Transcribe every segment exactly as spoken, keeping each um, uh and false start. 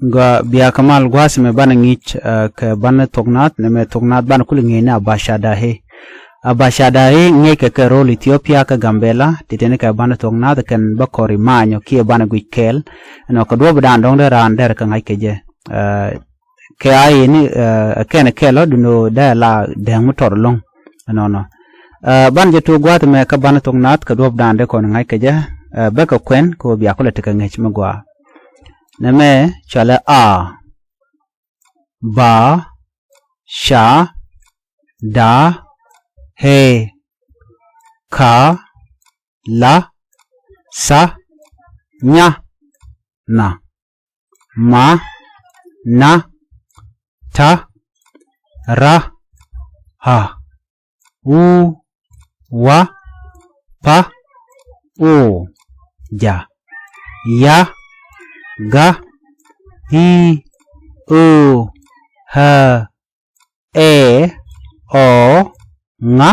Gua bia kɛ mal gua̱a̱th mɛ banɛ ŋi̱i̱c, eh, kɛ banɛ thok naath, nɛ mɛ thok naath banɛ kul ŋi̱i̱c ni a ba ca da he. A ba ca da he ŋi̱i̱c kɛ kɛ rol Ethiopia kɛ Gambela, ti teni kɛ banɛ thok naath kɛn bä kɔri ma̱a̱nyɔ kiɛ banɛ guic kɛɛl. Ɛnɔ kɛ duɔ̱p dan dɔ̱ŋ dee raan dɛr kɛ ŋa̱c kɛ jɛ. Eh, kɛ a yeni, eh, kɛn kɛɛl ɔ duno dee la dɛŋ mi tɔr lo̱ŋ. Ɛnɔnɔ. Eh, banɛ jɛ tuuk gua̱a̱th mɛ kɛ banɛ thok naath kɛ duɔ̱p dan dee kɔn ŋa̱c kɛ jɛ, eh, bɛ kɛ kuɛn kɛ wä bia kulɛ tekɛ ŋi̱i̱c mi gɔaa. Nɛ mɛ cɔalɛ a, ba, ca, da, he, ka, la, tha, nya, na, ma, na, ta, ra, ha, u, wa, pa, o, ja, ya, ga, hi, o, ha, ɛ, ɔ, ŋa,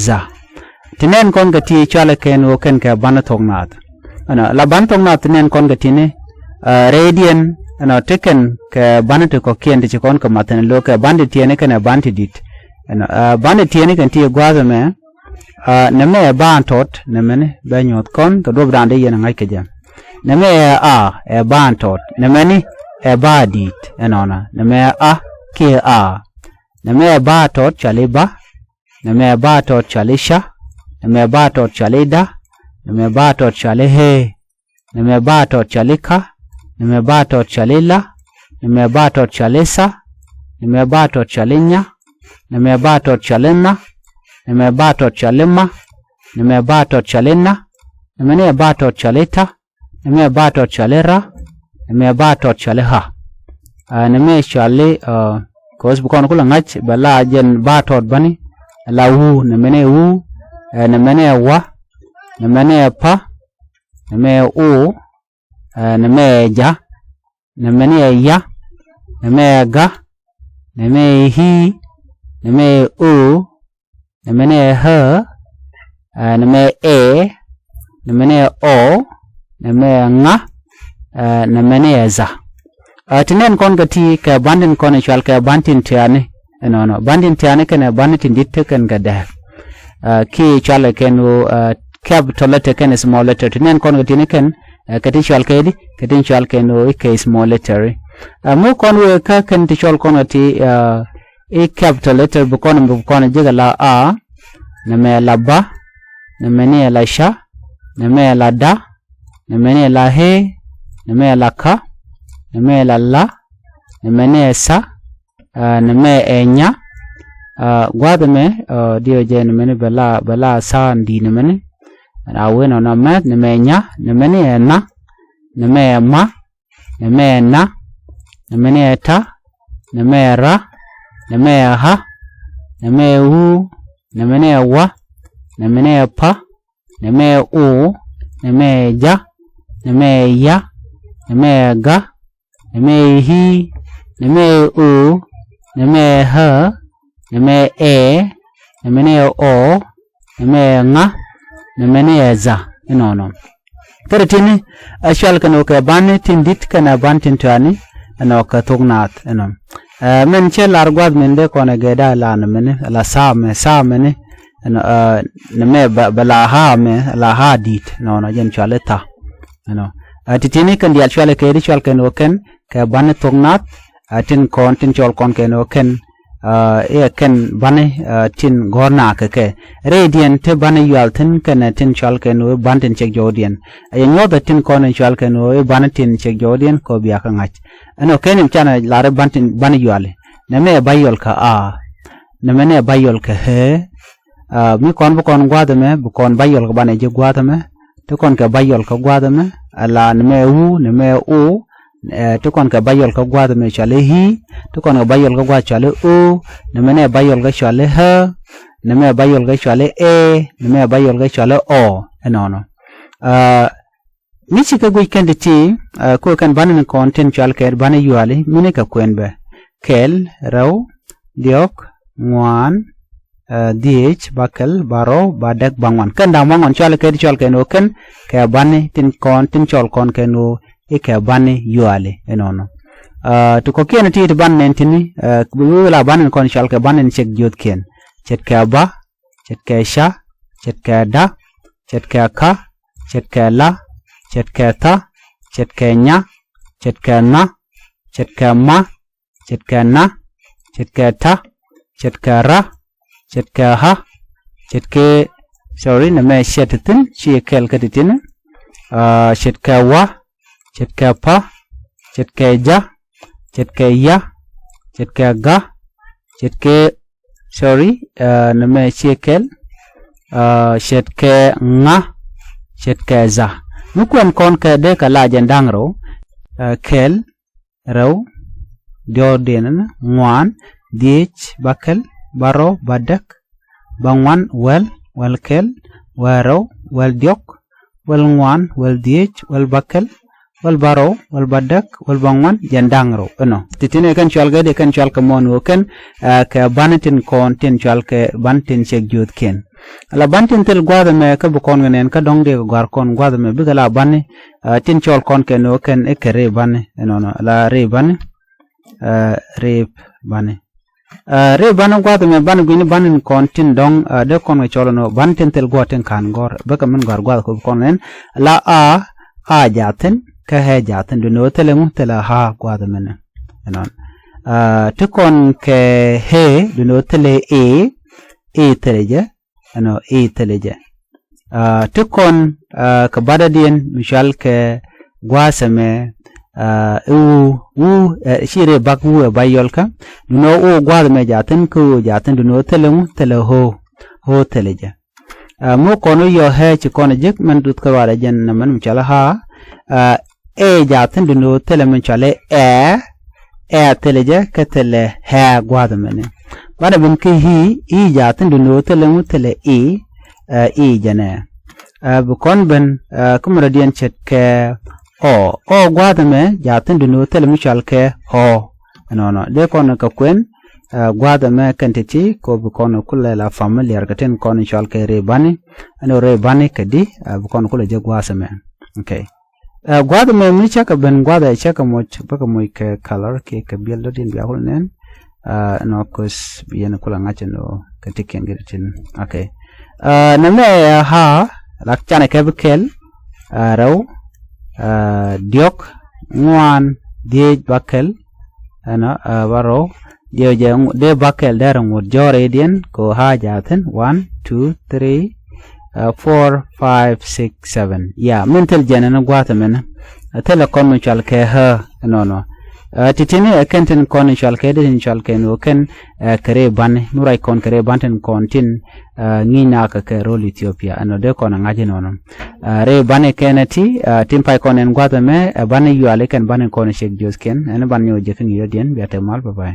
dha. Ti nɛn kɔn kɛ ti cɔalɛ kɛn ɣöö kɛn kɛ banɛ thok naath. Ɛnɔ, la banɛ thok naath ti nɛn kɔn kɛ ti ni, eh, rɛydiɛn, ɛnɔ, ti kɛn kɛ banɛ ti kɔ̱kiɛn ti ci kɔn kɛ math ɛn lo̱k kɛ banɛ ti tiɛɛni kɛnɛ banɛ ti di̱t. Ɛnɔ, eh, banɛ ti tiɛɛni kɛn ti gua̱a̱th ɛmɛ, eh, nɛmɛ ɛ ba̱a̱n tɔt, nɛmɛni bɛ nyuɔ̱th kɔn kɛ duɔ̱p da̱a̱n dee yɛn ɛ ŋa̱c kɛ jɛ. Nɛmɛ ɛ a, ɛ ba̱a̱n tɔt, nɛmɛni ɛ ba̱a̱ di̱i̱t, ɛnɔnɔ, nɛmɛ ɛ a, kiɛ a. Nɛmɛ ɛ ba̱a̱ tɔt cɔali ba, nɛmɛ ɛ ba̱a̱ tɔt cɔali ca, nɛmɛ ɛ ba̱a̱ tɔt cɔali da, nɛmɛ ɛ ba̱a̱ tɔt cɔali hee, nɛmɛ ɛ ba̱a̱ tɔt cɔali ka, nɛmɛ ɛ ba̱a̱ tɔt cɔali la, nɛmɛ ɛ ba̱a̱ tɔt cɔali tha, nɛmɛ ɛ ba̱a̱ tɔt cɔali nya, nɛmɛ ɛ ba̱a̱ tɔt cɔali nha, nɛmɛ ɛ ba̱a̱ tɔt cɔali ma, nɛmɛ ɛ ba̱a̱ tɔt cɔali na, nɛmɛni ɛ ba̱a̱ tɔt cɔali ta, nɛmɛ ɛ ba̱a̱ tɔt cɔali ra, nɛmɛ ɛ ba̱a̱ tɔt cɔali ha. Ah, nɛmɛ cɔali, ah, kɛ ɣöö bi kɔn kulɛ ŋa̱c bɛ la jɛn ba̱a̱ tɔt bäni, la wu, nɛmɛni ɛ wu, eh, nɛmɛni ɛ wa, nɛmɛni ɛ pa, nɛmɛ ɛ o, eh, nɛmɛ ɛ ja, nɛmɛni ɛ ya, nɛmɛ ɛ ga, nɛmɛ ɛ hi, nɛmɛ ɛ o, nɛmɛni ɛ hä, eh, nɛmɛ ɛ ɛ, nɛmɛni ɛ ɔ, nɛmɛ ɛ ŋa, eh, nɛmɛni ɛ dha. Eh, ti nɛn kɔn kɛ ti kɛ ba̱n tin kɔn ɛ cɔal kɛ ba̱n tin tiaani, ɛnɔnɔ. Ba̱n tin tiaani kɛnɛ ba̱n tin di̱t ti kɛn kɛ dɛɛk. Eh, kiɛ cɔalɛ kɛn ɣöö, eh, capital letter kɛnɛ small letter. Ti nɛn kɔn kɛ ti ni kɛn, eh, kɛ ti cɔal kɛ di, kɛ ti cɔal kɛn ɣöö i̱ kɛ small letter. Eh, mi kɔn wëë kä kɛn ti cɔl kɔn kɛ ti, eh, i̱ capital letter bi kɔn, bi kɔn jekɛ la a, nɛmɛ la ba, nɛmɛni ɛ la ca, nɛmɛ ɛ la da, nɛmɛni ɛ la hee, nɛmɛ ɛ la ka, nɛmɛ ɛ la la, nɛmɛni ɛ tha, ah, nɛmɛ ɛ nya, ah, gua̱a̱th ɛmɛ, ah, diɛ jɛ nɛmɛni bɛ la, bɛ la tha ɛn di̱i̱t nɛmɛni. A wen ɔn a mɛth, nɛmɛ ɛ nya, nɛmɛni ɛ na, nɛmɛ ɛ ma, nɛmɛ ɛ na, nɛmɛni ɛ ta, nɛmɛ ɛ ra, nɛmɛ ɛ ha, nɛmɛ ɛ wu, nɛmɛni ɛ wa, nɛmɛni ɛ pa, nɛmɛ ɛ o, nɛmɛ ɛ ja, nɛmɛ ɛ ya, nɛmɛ ɛ ga, nɛmɛ ɛ hi, nɛmɛ ɛ o, nɛmɛ ɛ hä, nɛmɛ ɛ ɛ, nɛmɛni ɛ ɔ, nɛmɛ ɛ ŋa, nɛmɛni ɛ dha, inɔnɔ. Kɛ ti tini, ɛ cɔal kɛn ɣöö kɛ ba̱ni tin di̱t kɛnɛ ba̱ni tin tɔani, ɛnɔ kɛ thok naath, ɛnɔ. Ɛ, mɛn cɛ lar gua̱th min dee kɔn ɛ gɛɛda ɛ la nɛmɛni, ɛ la thaamɛ, thaamɛni, ɛnɔ, ɛ, nɛmɛ bɛ, bɛ la haamɛ, ɛ la haa di̱i̱t, nɔnɔ jɛn cɔali tha, ɛnɔ. Ɛ, ti tini kɛn diaal cɔalɛ kɛ di cɔal kɛn ɣöö kɛn, kɛ ba̱ni thok naath, ɛ, tin kɔn, tin cɔl kɔn kɛn ɣöö kɛn, ɛ, i̱ ɛ kɛn ba̱ni, ɛ, tin gɔ̱r naath kɛ kɛ. Rɛydiɛn ti ba̱ni yual thi̱n kɛnɛ tin cɔal kɛn ɣöö ba̱ni tin cɛk jɔwdiɛn. Ɛ yɛ nyuɔ̱thɛ tin kɔn in cɔal kɛn ɣöö i̱ ba̱ni tin cɛk jɔwdiɛn kɛ ɣöö bia kɛ ŋa̱c. Ɛn ɣöö kɛn in canɛ lar i̱ ba̱ni tin, ba̱ni yuali. Nɛmɛ ɛ ba yɔl kɛ a. Nɛmɛni ɛ ba yɔl kɛ hee. Ɛ, mi kɔn bi kɔn gua̱a̱th ɛmɛ, bi kɔn ba yɔl kɛ banɛ ji̱ gua̱a̱th ɛmɛ. Ti kɔn kɛ ba yɔl kɛ gua̱a̱th ɛmɛ, ɛ la nɛmɛ ɛ wu, nɛmɛ ɛ o, ɛ, ti kɔn kɛ ba yɔl kɛ gua̱a̱th ɛmɛ cɔali hi, ti kɔn kɛ ba yɔl kɛ gua̱a̱th cɔali o, nɛmɛni ɛ ba yɔl kɛ cɔali hä, nɛmɛ ɛ ba yɔl kɛ cɔali ɛ, nɛmɛ ɛ ba yɔl kɛ cɔali ɔ, ɛnɔnɔ. Ɛ, mi ci kɛ guic kɛn ti ti, ɛ, ko kɛn ba̱ni ni kɔn tin cɔal kɛ ba̱ni yuali, mi ni kɛ kuɛn bɛ. Kɛl, rɛw, diɔ̱k, ŋuan, ɛ, dhiec, ba kɛl, ba rɔw, ba dɛk, ba ŋuan. Kɛn da̱ŋ ba ŋuan cɔal kɛ ti cɔal kɛn ɣöö kɛn kɛ ba̱ni tin kɔn, tin cɔl kɔn kɛn ɣöö i̱ kɛ bani yuali inɔnɔ. Aa, ti kɔ̱kiɛn ti ti ban nɛn tini, aa, bi la ban in kɔn cɔal kɛ ban in cɛk jiöthkiɛn. Ce̱tkɛ ba, ce̱tkɛ ca, ce̱tkɛ da, ce̱tkɛ ka, ce̱tkɛ la, ce̱tkɛ tha, ce̱tkɛ nya, ce̱tkɛ nha, ce̱tkɛ ma, ce̱tkɛ na, ce̱tkɛ ta, ce̱tkɛ ra, ce̱tkɛ ha, ce̱tkɛ, sorry, nɛmɛ ce̱t ti thi̱n, ci kɛl kä ti thi̱n. Aa, ce̱tkɛ wa, ce̱tkɛ pa, ce̱tkɛ ja, ce̱tkɛ ya, ce̱tkɛ ga, ce̱tkɛ, sorry, aa, nɛmɛ ci kɛl. Aa, ce̱tkɛ ŋa, ce̱tkɛ dha. Mi kuɛn kɔn kɛ dee kɛ la jɛn da̱ŋ rɛw, aa, kɛl, rɛw, diɔ̱k diɛn, ŋuan, dhieec, bäkɛl, bärɔw, bädäk, bäŋuan, wäl, wäl kɛl, wäl rɛw, wäl diɔ̱k, wäl ŋuan, wäl dhieec, wäl bäkɛl, wäl bärɔw, wäl bädäk, wäl bäŋuan, jɛn da̱ŋ rɛw. Ɛnɔ ti tin ɛ kɛn cɔal kɛ di kɛn cɔal kɛ mɔn ɣöö kɛn, ɛ, kɛ bani tin kɔn tin cɔal kɛ bani tin cɛk jiöthkiɛn. Ala bani tin thil gua̱a̱th ɛmɛ kä bi kɔn kɛ nɛn kä dɔ̱ŋ di kɛ gɔ̱a̱r kɔn gua̱a̱th ɛmɛ bikɛ la bani, ɛ, tin cɔɔl kɔn kɛ ni ɣöö kɛn i̱ kɛ ri bani ɛnɔnɔ. Ala ri bani, ɛ, ri bani. Ɛ, ri bani gua̱a̱th ɛmɛ bani gui̱ni bani kɔn tin dɔ̱ŋ, ɛ, dee kɔn kɛ cɔl ɛnɔ bani tin thil gua̱a̱th tin ka̱n gɔ̱r bikɛ min gɔ̱a̱r gua̱a̱th kɛ bi kɔn kɛ nɛn. Ala a, a jaathin kä hɛ jaathin duni ɣöö thilɛ ŋu thilɛ ha gua̱a̱th ɛmɛnɛ. Ɛnɔn. Ɛ, ti kɔn kɛ hɛ duni ɣöö thilɛ i̱, i̱ thilɛ jɛ. Ɛnɔ i̱ thilɛ jɛ. Aa, ti kɔn, aa, kɛ batdädiɛn mi cɔal kɛ gua̱a̱th ɛmɛ, aa, i̱ wu, wu, ɛ, ci ri bak wu ɛ ba yɔlkä. Duni ɣöö wu gua̱a̱th ɛmɛ jaathin kä wu jaathin duni ɣöö thilɛ ŋu thilɛ ɣöö, ɣöö thilɛ jɛ. Aa, mi kɔn wu yɔ hɛ ci kɔn ɛ jek mɛn duth kä ruaadɛ jɛn nɛ mɛn mi cɔal ɛ ha. Aa, ɛ jaathin duni ɣöö thilɛ mi cɔal ɛ, ɛ, ɛ thilɛ jɛ kä thilɛ hɛ gua̱a̱th ɛmɛnɛ. Banɛ ben kä i̱, i̱ jaathin duni ɣöö thilɛ ŋu thilɛ i̱, ɛ, i̱ jɛnɛ. Ɛ, bi kɔn ben, ɛ, kä mi rɔ̱diɛn ce̱tkɛ ɔ, ɔ gua̱a̱th ɛmɛ jaathin duni ɣöö thilɛ mi cɔal kɛ ɔ. Ɛnɔnɔ dee kɔn kɛ kuɛn, ɛ, gua̱a̱th ɛmɛ kɛn ti̱ti̱ kɛ ɣöö bi kɔn kulɛ la familiar kɛ tin kɔn cɔal kɛ ri bani. Ɛn ɣöö ri bani kɛ di, ɛ, bi kɔn kulɛ jek gua̱a̱th ɛmɛ. Okay. Ɛ, gua̱a̱th ɛmɛ mi cakɛ ben gua̱a̱th ɛ cakɛ moc, bäkɛ moc kɛ color kiɛ kɛ biɛl dɔ̱diɛn bia kul nɛn. Ɛ, nɔ kos bi yɛn kul a ŋa̱c ɛn ɣöö kɛ tikiɛn gɛ tin. Okay. Ɛ, nɛmɛ ɛ ha, lak canɛ kɛ bi kɛl, ɛ, rɛw, ɛ, diɔ̱k, ŋuan, dhieec, bäkɛl, ɛnɔ, ɛ, bärɔw, diɛw jɛ ŋu-, dee bäkɛl dee rɛ ŋut jɔɔr i̱diɛn kɛ ɣöö ha jaathin, one, two, three, ɛ, four, five, six, seven. Ya, min thil jɛn ɛn gua̱a̱th ɛmɛnɛ. Ɛ, thilɛ kɔn mi cɔal kɛ hɛ ɛnɔnɔ. Ɛ, ti̱ti̱ni ɛ kɛn tin kɔn in cɔal kɛ di tin cɔal kɛ ni ɣöö kɛn, ɛ, kɛ ri bani. Mi ruac kɔn kɛ ri bani tin kɔn tin, ɛ, ŋi̱i̱c nakä kɛ ro̱l Ethiopia. Ɛnɔ dee kɔn ɛ ŋa̱c ɛnɔnɔ. Ɛ, ri bani kɛn ɛ ti, ɛ, tin pay kɔn ɛn gua̱a̱th ɛmɛ, ɛ, bani yuali kɛn bani kɔn ɛ cɛk jiöthkiɛn. Ɛn bani nyɔk jɛ kä ŋi̱i̱c dɔ̱diɛn bia te mal, bye bye.